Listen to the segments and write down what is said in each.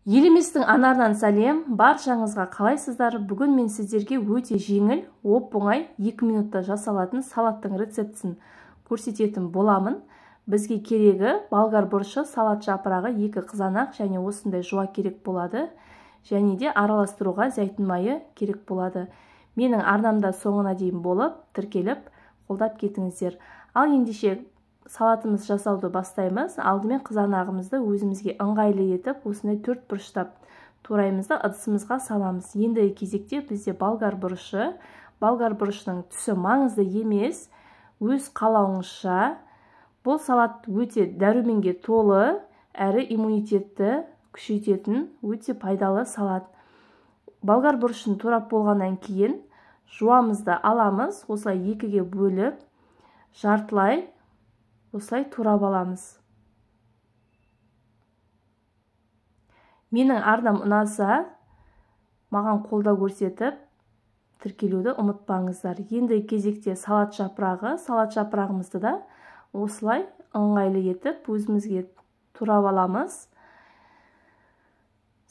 Еліміздің анарынан сәлем, баршаңызға қалайсыздар? Бүгін мен сіздерге өте жеңіл, оп-оңай 2 минутта жасалатын салаттың рецептісін көрсететін боламын. Бізге керегі болгар бұрышы, салат жапырағы, 2 қызанақ және осындай жуа керек болады. Және де араластыруға зәйтүн майы керек болады. Менің арнамда соңына дейін болып, тіркеліп, қолдап кетіңіздер. Ал ендеше салатымыз жасауды бастаймыз. Алдымен қызанағымызды өзімізге ыңғайлы етіп, осындай 4 бұрыштап тураймыз да ыдысымызға саламыз. Ендігі кезекте бізде болгар бұрышы. Болгар бұрышының түсі маңызды емес, өз қалауыңызша. Бұл салат өте дәруменге толы, әрі иммунитетті күшейтетін өте пайдалы салат. Болгар бұрышын турап болғаннан кейін жуамызды аламыз, осылай екіге бөліп, жартылай осылай турап аламыз. Менің арнам ұнаса, маған қолдау көрсетіп, тіркелуді ұмытпаңыздар. Енді кезекте салат жапырағы. Салат жапырағымызды да осылай ыңғайлы етіп, өзімізге турап аламыз.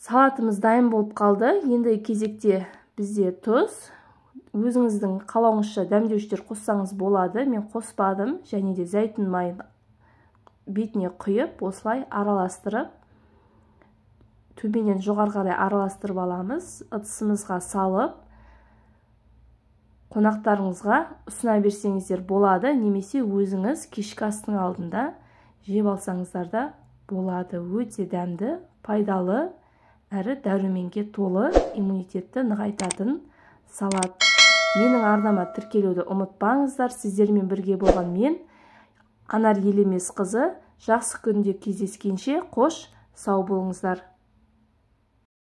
Салатымыз дайын болып қалды. Енді кезекте бізде тұз. Өзіңіздің қалауыңызша дәмдеуіштер қоссаңыз болады. Мен қоспадым. Және де зәйтүн майын бетіне құйып, осылай араластырып, төменнен жоғары қарай араластырып аламыз. Ыдысымызға салып, қонақтарыңызға ұсына берсеңіздер болады, немесе өзіңіз кешкі астың алдында жеп алсаңыздар да болады. Өте дәмді, пайдалы, әрі дәруменге толы, иммунитетті нығайтатын салат. Менің арнама тіркелуді ұмытпаңыздар. Сіздермен бірге болған мен, Анар Елемес қызы. Жақсы күнде кездескенше, қош, сау болыңыздар.